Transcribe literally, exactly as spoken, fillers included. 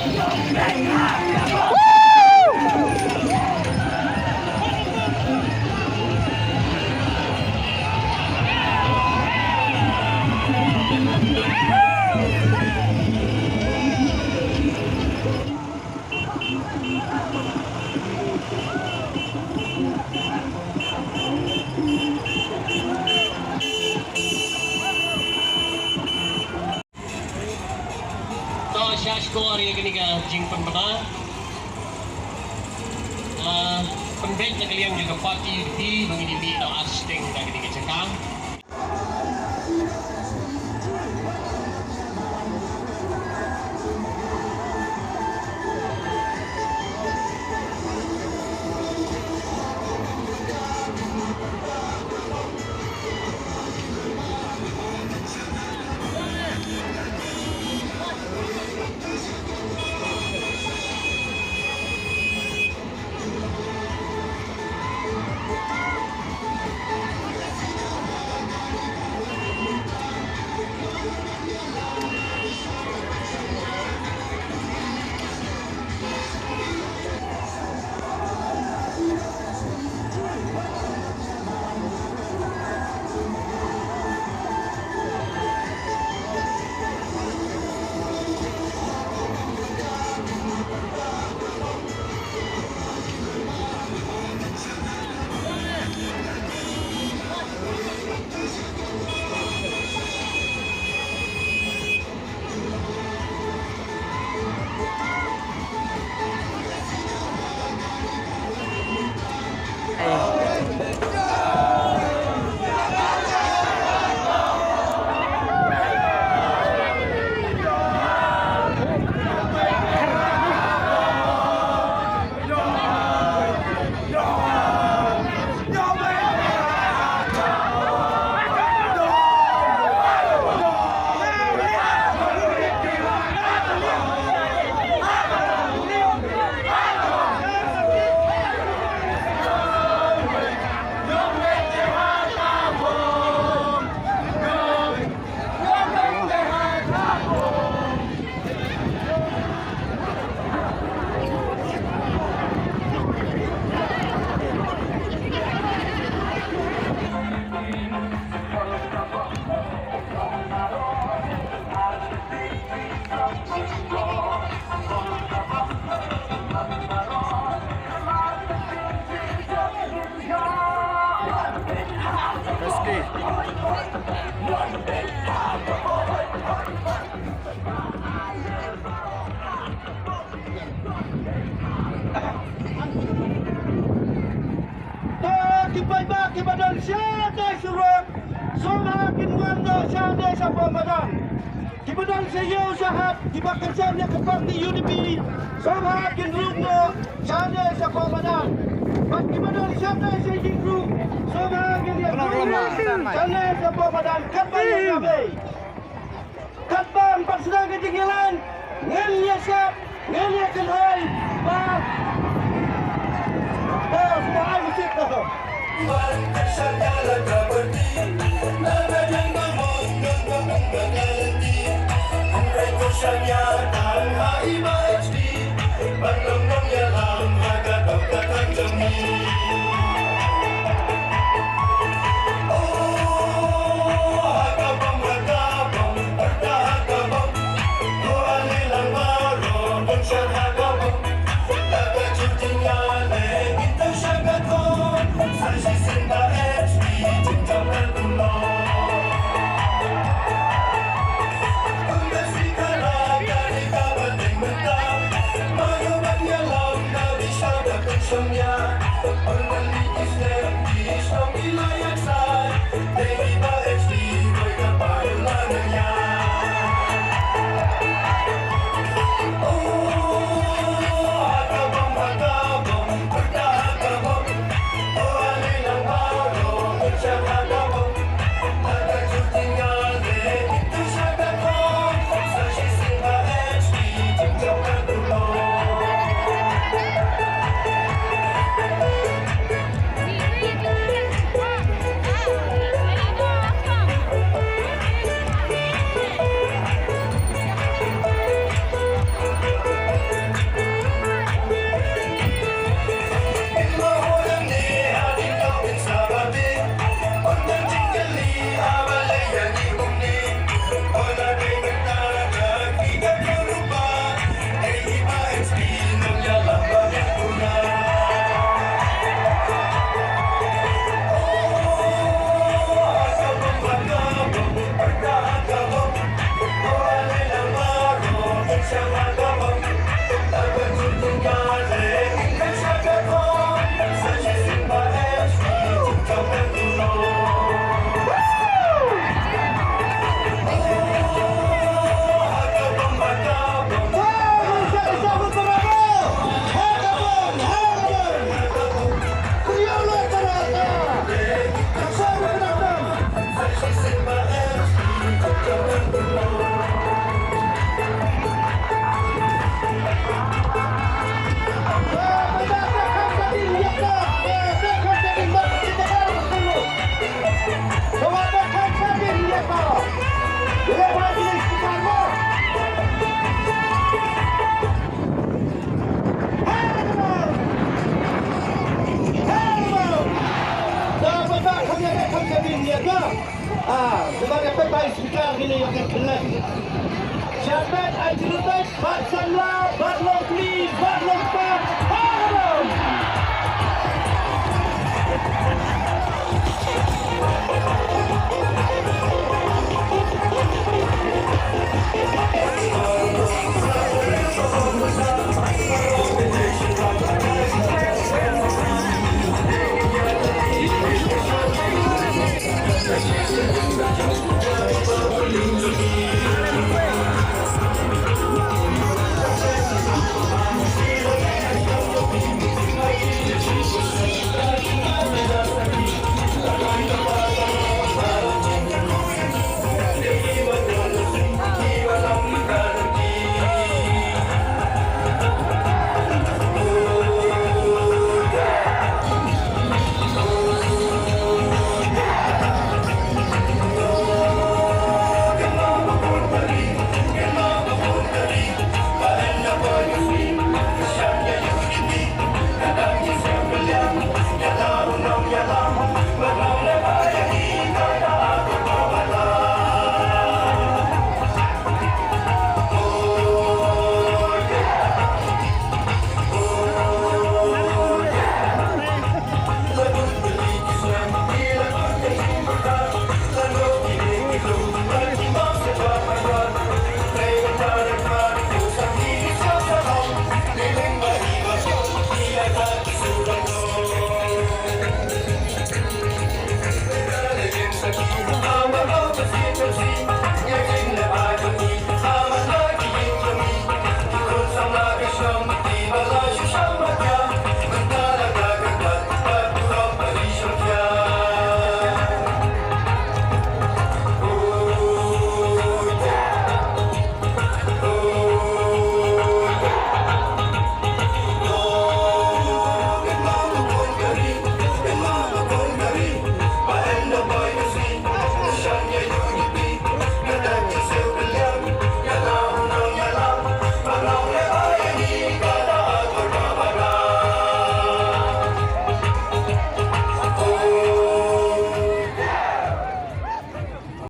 To sha shkor ïa kane ka jingpynbna. Ah, pynbeit na ka liang jong ka party U D P ba ngin ïa mih noh ar shiteng na kane ka jaka. To ki paidbah kiba don shadai surok, sngewbha kin wan noh shadai shapoh madan. Kiba don sha ïew sha hat kiba kyrshan ïa ka party U D P, sngewbha kin rung noh shadai shapoh madan. Bad kiba don shadai sha ïing ruh, sngewbha kin ïa rung noh shadai shapoh madan. Katba ïa ka bei. Katba pat sdang ka jingïalang, ngin ïa sep, ngin ïa kynhoi, bad, bad sdang ai musik ka. Bad samla,